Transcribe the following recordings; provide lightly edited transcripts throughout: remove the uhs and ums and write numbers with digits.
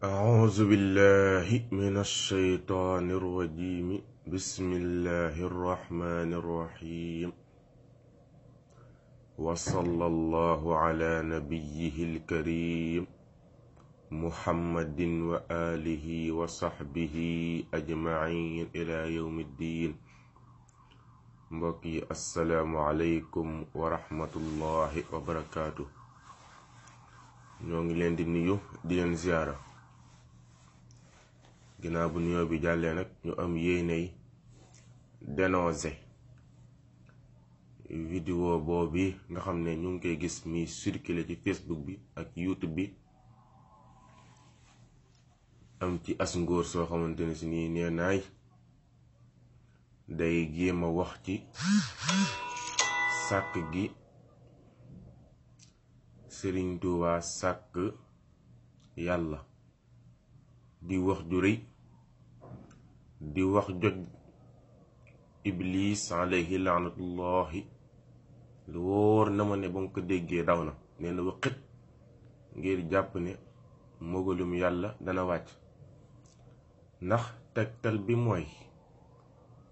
أعوذ بالله من الشيطان الرجيم بسم الله الرحمن الرحيم وصلى الله على نبيه الكريم محمد وآله وصحبه أجمعين إلى يوم الدين. mbokki assalaamu aleykum wa rahmatullahi wa barakaatu. ñoo ngi leen di nuyu di leen ziyaara. ginnaaw bu nuyoo bi jàllee nag ñu am yéeney dénoncer vidéo boobu nga xam ne ñu ngi koy gis mi circulé ci Facebook bi ak YouTube bi, am ci as ngóor soo xamante ne si nii nee naay day jéem a wax ci sàkk gi Sëriñ Tuubaa sàkk yàlla, di wax ju rëy, di wax joj iblis alayhi laanatullahi. lu wóor na ma ne ba nga ko déggee daw na, nee na waqit ngir jàpp ne mogalum yàlla dana wàcc. ndax tegtal bi mooy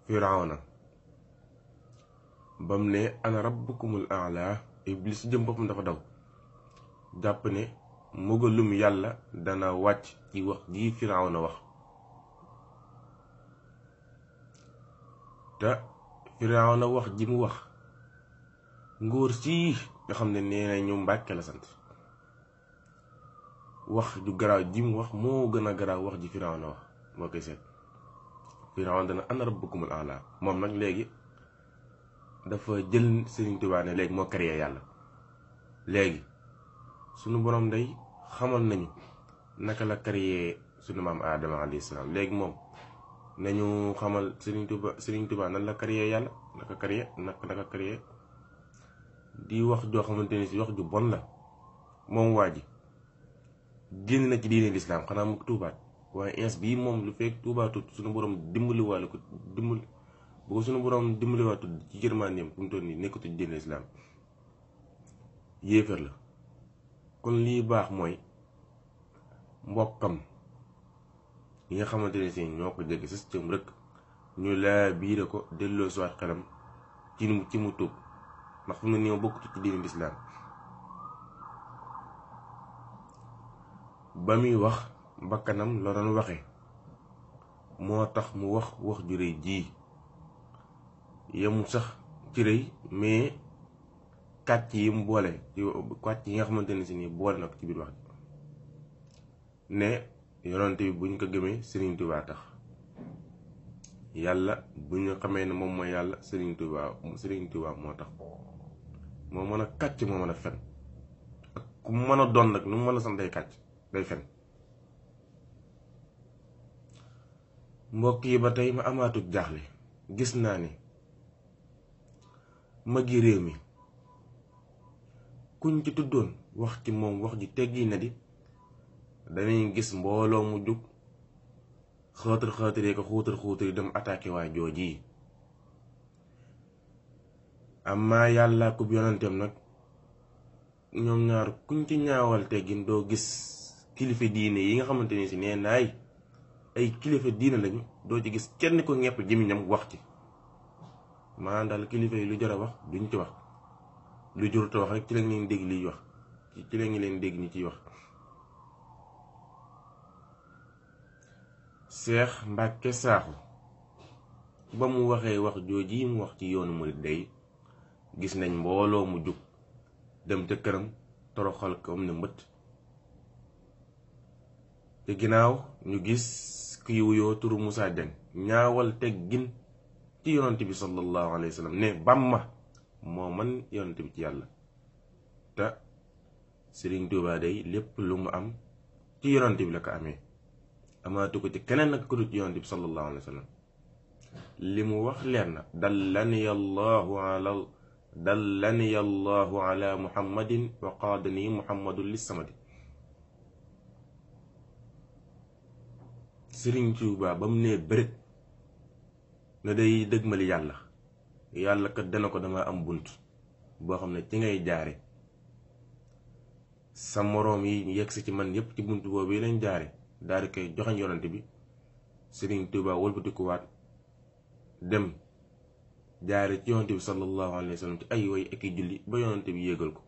Firawna bam ne ana rabbukumul a'la, iblis jëm boppam dafa daw jàpp ne mogalum yàlla dana wàcc ci wax ji Firawna wax. te Firawna wax ji mu wax, ngóor sii nga xam ne nee na ñu Mbàkke la sant, wax ju garaaw ji mu wax moo gën a garaaw wax ji Firawna wax. moo koy seet Firawna dana ana rabbukumul a'la, moom nag léegi dafa jël Sëriñ Tuubaa ne léegi moo créé yàlla. léegi sunu borom day xamal nañu naka la créé sunu maam Aadama alayhi salaam. léegi moom nañu xamal Sëriñ Tuubaa nan la créé yàlla, naka créé di wax joo xamante ni si wax ju bon la. moom waa ji génn na ci diine lislaam, xanaa mu tuubaat, waaye ins bii moom lu fekk tuubaatut sunu borom dimbaliwaale ko bu ko sunu borom dimbaliwaatut ci jërmandeem fu mu toll nii nekkatu ci diine lislaam, yéefar la. kon lii baax mooy mbokkam yi nga xamante ne si ñoo ko jege système rek ñu laa biire ko delloo si waat xelam ci mu tuub, ndax fu mu ne nii ma bokkut ci diine lislaam. ba muy wax bakkanam la doon waxe, moo tax mu wax ju rëy ji. yemu sax ci rëy, mais kàcc yi mu boole kàcc yi nga xamante ne si nii boole na ko ci biir wax ne yonent bi buñ ko gëmee Sëriñ Tuubaa tax, yàlla bu ñu xamee ne moom mooy yàlla Sëriñ Tuubaa moo tax. moo mën a kàcc, moo mën a fen, ak ku mën a doon nag nu mu mën a sant day kàcc day fen. mbokk yi ba tey ma amaatut jaaxle, gis naa ni magi réew mi kuñ ci tuddoon wax ci moom wax ji teggi na di, danañ gis mbooloo mu jug xaatar ko xuutar dem attaqué waa jooji. amma yàlla ku yonenteem nag ñoom ñaar kuñ ci ñaawal teggin doo gis kilifa diine yi nga xamante ni si nee naay ay kilifa diine lañu, doo ci gis kenn ko ñepp jëmiñam wax ci. maanaam daal kilifa yi lu jar a wax duñ ci wax, lu jurut a wax rek ci la ngeen dégg liy wax, ci la ngi leen dégg ñi ciy wax. Seex Mbàkke Saaxu ba mu waxee wax jooji mu wax ci yoonu murit day gis nañ mbooloo mu jug dem ca këram toroxal ko am na mbët. te ginnaaw ñu gis kuy wuyoo turu Moussa Diagne ñaawal teggin ci yonent bi sallallahu alayhi wa sallam ne Bàmba moo man yonent bi ci yàlla. te Sëriñ Tuubaa day lépp lu mu am ci yonent bi la ko amee, amaatu ko ci keneen nag ku dul ci yonent bi sallallahu alayhi wa sallam. li mu wax leer na, dallani allahu ala muhammadin wa qaadani muhammadun lissamadi. Sëriñ Tuubaa ba mu nee bërët na day dëgmali yàlla kat dana ko dama am bunt boo xam ne ci ngay jaare sa moroom yi yegg si ci man yépp ci buntu boobu yi lañ jaare daal di koy joxañ yonante bi Sëriñ Tuubaa wëlbatikuwaat dem jaare ci yonante bi sallallahu alayhi wa sallam ci ay way ak i julli ba yonante bi yéegal ko.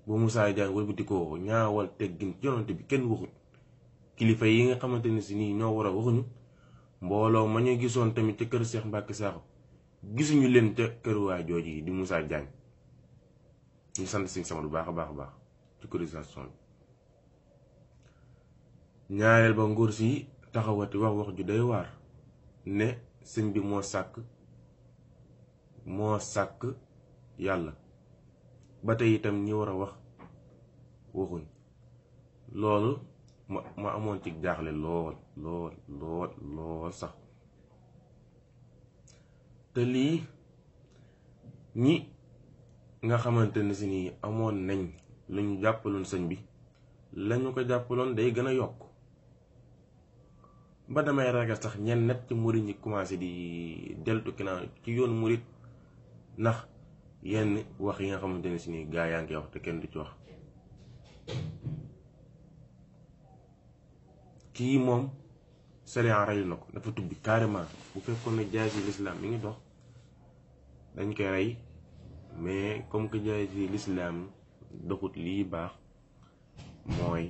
bu Moussa Diagne wëlbatikoo ñaawal teggin ci yonante bi kenn waxut kilifa yi nga xamante ne si nii ñoo war a waxuñu mbooloo ma ñu gisoon tamit ca kër Cheikh Mbacke Sakho gisuñu leen ca kër waa jooji yi di Moussa Diagne ñu sant Sëñ Sama lu baax a baax ci cotisation bi. ñaareel ba nguur si taxawati wax ju day waar ne sëñ bi moo sàkk yàlla ba tey itam ñi war a wax waxuñ loolu ma amoon ci jaaxle lool sax te lii ñi nga xamante ne si nii amoon nañ lu ñu jàppaloon sëñ bi lañu ko jàppaloon day gën a yokk ba damay ragal sax ñenn net ci murit ñi commencé di deltu ginnaaw ci yoonu murit ndax yenn wax yi nga xamante ne si nii gaa yaa ngi wax te kenn du ci wax. kii moom sariya rey na ko dafa tubbi carrément bu fekkoon ne jaay si lislaam mi ngi dox dañ koy rey mais comme que jaay si lislaam doxut lii baax mooy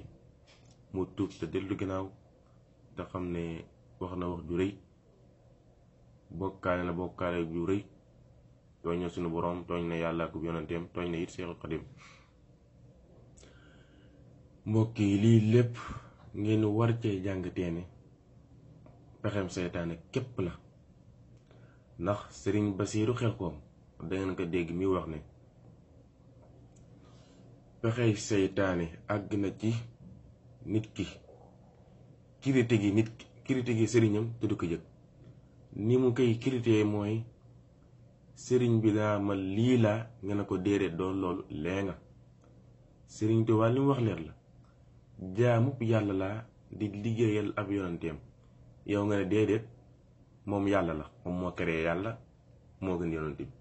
mu tuub te dellu ginnaaw te xam ne wax na wax ju rëy bokkaale na bokkaale ju rëy tooñ na suñu boroom tooñ na yàlla ak yonenteem tooñ na it Seexul Xadim. mbokk yi lii lépp ngeen war cee jàngatee ne pexem seytaane képp la ndax Sëriñ Basiiru Xelkom dangeen ko dégg mi wax ne pexey seytaane àgg na ci nit ki critiquer sëriñam te du ko yëg ni mu koy critiquer mooy sëriñ bi daa ma lii laa nga ne ko déedéet doon loolu lee nga Sëriñ Tuubaa li mu wax leer la jaamub yàlla laa di liggéeyal ab yonanteem yow nga ne déedéet moom yàlla la moom moo créé yàlla moo gën yonante bi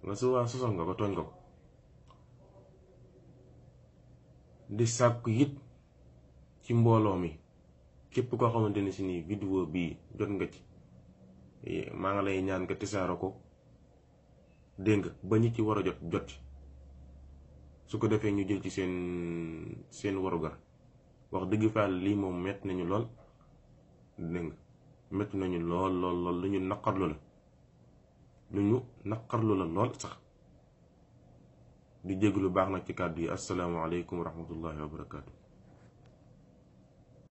nga su waa sosal nga ko tooñ nga ko. di sàkku it ci mbooloo mi képp koo xamante ne si nii vidéo bii jot nga ci maa nga lay ñaan nga tisaaro ko dégg nga ba ñi ci war a jot su ko defee ñu jël ci seen warugar wax dëgg fa lii moom metti nañu lool dégg nga metti nañu lool lu ñu naqarlu la lool sax di jégg lu baax nag ci kàddu yi asalaamaaleykum wa rahmatullahi wa barakaatu.